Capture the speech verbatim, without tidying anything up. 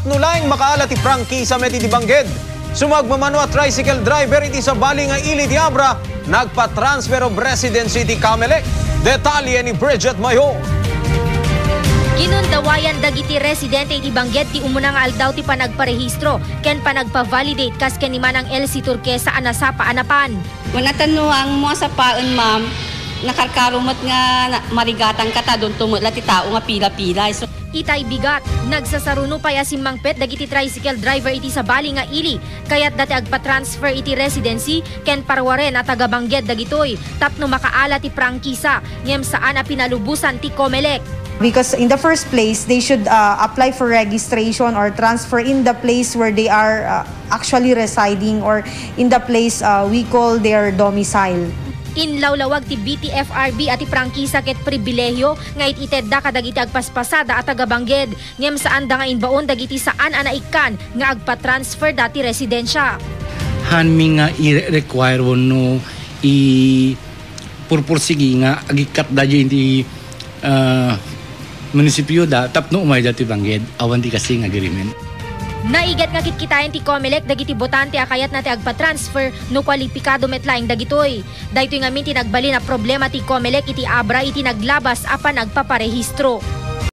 Tapno laeng makaala ti prangkisa met iti bangged, sumagmamano a tricycle driver iti sabali nga ili ti Abra, nagpa-transfer of residency iti Comelec. Detalye ni Bridget Mayo. Ginundawayan dagiti residente iti bangged ti umuna nga aldaw ti panagparehistro ken panagpa-validate kas ken ni Manang Elsie Turquesa a nasapa a napan. Wen, atan no ammo a sapaen, ma'am, nakarkaro met nga na-, marigatan kata, donto met la ti tao nga pila-pila. So, Itay bigat, nagsasaruno pay a simmangpet dagiti tricycle driver iti sabali nga ili, kayatda ti agpa-transfer iti residency ken paruaren a taga-bangged dagitoy tapno makaala ti prangkisa, ngem saan a pinalubosan ti Comelec. Because in the first place, they should uh, apply for registration or transfer in the place where they are uh, actually residing, or in the place uh, we call their domicile. Inlawlawag ti B T F R B a ti prangkisa ket pribilehio nga it-itedda kadagiti agpaspasada a taga-bangged, ngem saanda nga imbaon dagiti saan a naikkan nga agpa-transfer da ti residensia. Hanmi nga i-require wenno i-purpursigi nga agikkatda iti, ah, munisipioda tapno umayda ti bangged awan ti kasing agreement. Naigat nga kitkitaen ti Comelec dagiti botante a kayatna ti agpa-transfer no kwalipikado met laeng dagitoy. Daytoy ngamin ti nagbalin a problema ti Comelec iti Abra iti naglabas a panagpaparehistro.